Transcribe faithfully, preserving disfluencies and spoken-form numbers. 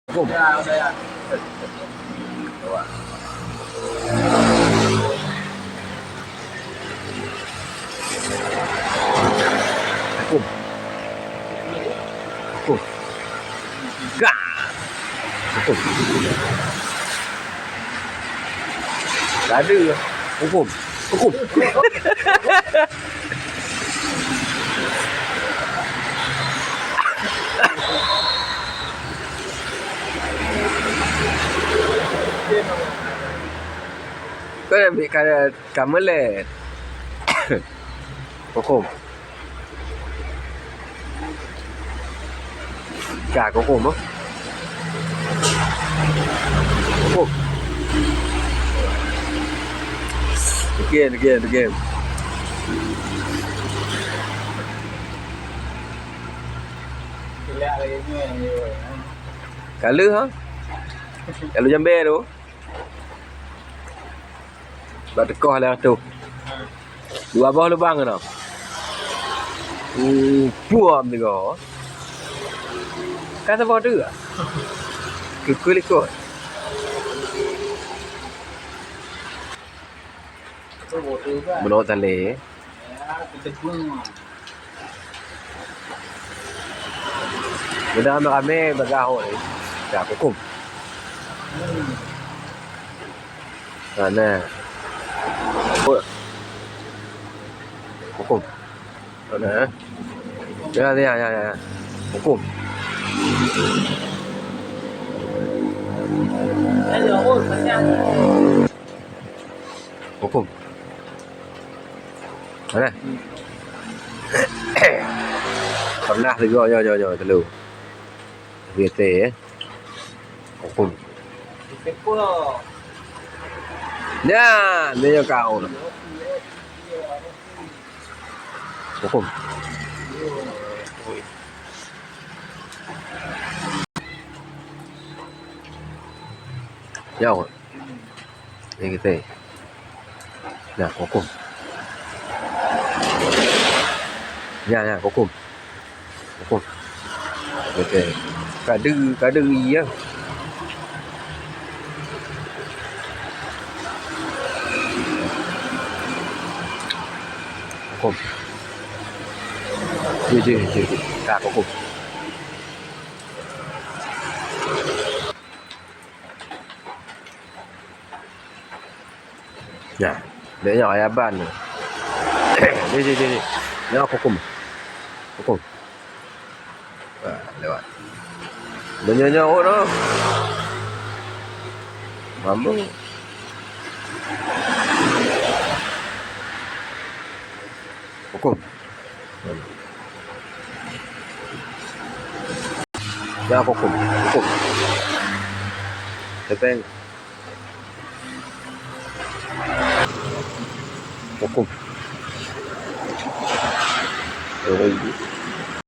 Hukum. Hukum. Hukum. Gah. Hukum. Ada. Hukum. Hukum. Kau dah ambil ka, ka melek. Hukum. Ka hukum, oh. Hukum. Again, again, again. Ka lheueh, ha? Ka lheueh jambe tu. Bak teukoh lhèe reutôh. Dua boh lubang keunoe. Uh, puam tiga. Ka saboh teuk. Keu-keu likot. Meunoe tali. Mudah ramé-ramé bagah awak ni. Ya, hukum. Nah, nah. Hukum. Hukum. Nah, nah. Ya, ya, ya, ya. Hukum. Hukum. Mana? Pernah juga, ya, ya, ya, dulu. Biasa, ya. Hukum. Ya, dia yang kau. Hukum. Ya, Wan. Ni kita. Nah, hukum. Ya, ya, hukum. Hukum. Okey. Kade, kade iya. Hukum. Ji, ji, ji, ji. Ka hukum. Nah, dia nyoe ayaban. Ji, ji, ji, ji. Nyoe hukum. Hukum. Ah, lewat. Meunyoe nyoe oh, noh. Mampu. Hukum. Ya, hukum. Hukum. Tepeng. Hukum.